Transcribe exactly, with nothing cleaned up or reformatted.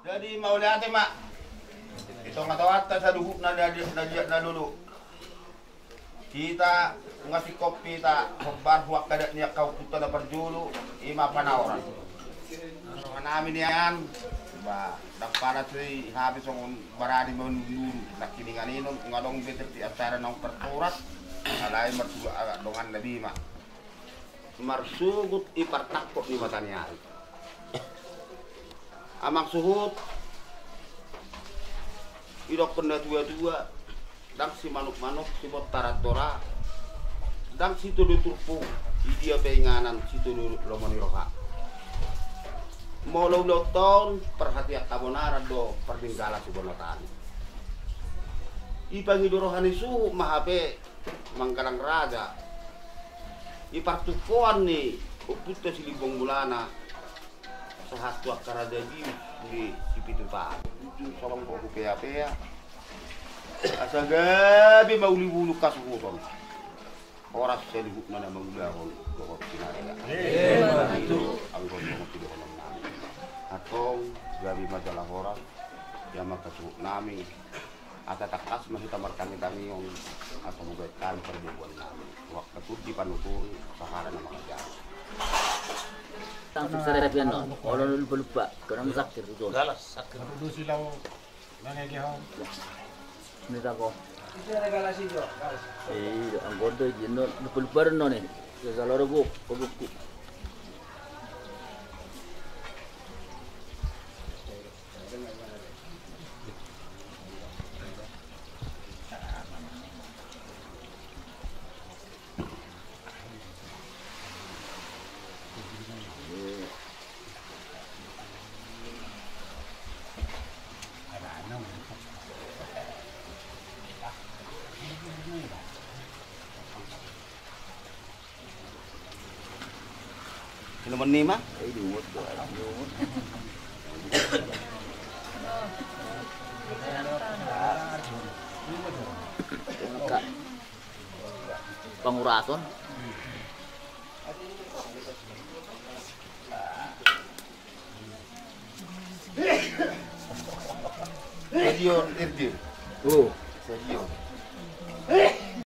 Jadi mauliate ma di tonga-tonganta saluhutna na liat na lolo. Hita nunga singkop hita hombar tu angka adat ni angka ompunta na parjolo, i ma panaoran. Rohanami nian, ba, ndang pala so i hami songon barani manunduhon nangkiningan i, nunga adong be tartib acara naung tarsurat, alai marsuhut dongan na bima. Marsogot i partangkok ni mata ni ari. Amang suhut, didokkon na tua-tua, ndang simanuk-manuk, sibontar antora. Ndang sitodo turpuk, di dia pe inganan sitodo lomo ni roha. Molo ulaonta on, parhatian habonaran do pardenggalan sibonotan i. Ipangido roha ni suhut ma hape manggalang raja i partukoan ni ompunta Silimbong Mulana, sahat tu angka raja bius ni Sipitu Taon. Tutu songon hupeapea, asa gabe mauliuliu hasuhuton. Horas saluhutna na mangulahon dohot sinarea. Emma tutu. Anggo songon sidohonon nami, antong gabe ma jala horas di hamu angka suhut nami. Asa tangkas ma hita martangitangihon, asa mambahen hami parbegu nami. Waktu tu di panuturi sahara na mangajari. Langsung sare pian non, olo lupa-lupa, kena musakir tu. Galas sakir. Dusi lau. Mana dia hon? Ini tako. Iya, anggo do di no, lupa-lupa non ni. Saloro gok, gok. Sila menima. Pangurason. Stadion Irdir. Oh. Stadion.